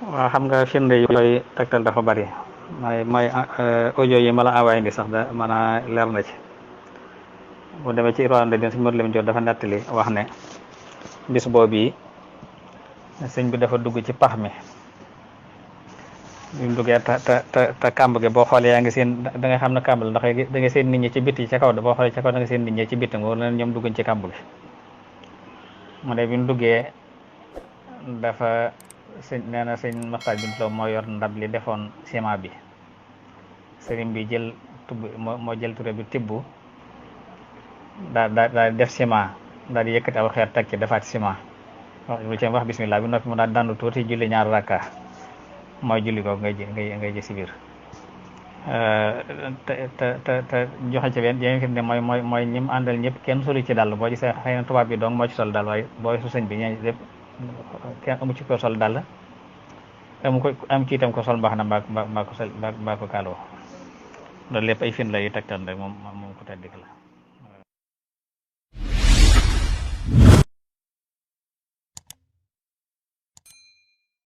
waaw xam nga firnde yu koy tegtal dafa bari mooy audio yi ma la envoyé ni sax da maanaam leer na ci bu demee ci Irlande din suñu Modou Lamine Diop dafa nettali wax ne bis boobu yi sëñ bi dafa dugg ci pax mi bi mu duggee te kàmb gi boo xoolee yaa ngi seen da nga xam ne kàmb la ndax da nga seen nit ñi ci bitti ca kaw da boo xoolee ca kaw da nga seen nit ñi ci bitti nga leen ñoom dugguñ ci kàmb gi mu ne bi mu duggee dafa sëñ nee na sëñ Maxtaar Bintu Lo moo yor ndab li defoon ciment bi sëriñ bi jël moo jël ture bi tibb daal def ciment daal di yëkkati aw xeer teg ci defaat ciment lu ci wax bismillah bi noppi mu daal dandu tuuti julli ñaar rakka mooy julli googu ngay ji si biir te joxe ci benn jéem fi ne mooy ñim àndal ñëpp kenn solu ci dàll boo gisee xëy na tubaab bi dong moo ci sol dàll waaye boo su sëñ bi ñee lépp kenn amu ci ko sol dàll am ci itam ko sol mbax na mbaa ko kaaloo loolu lépp ay fin la yu tegtal rek moom ko teddik la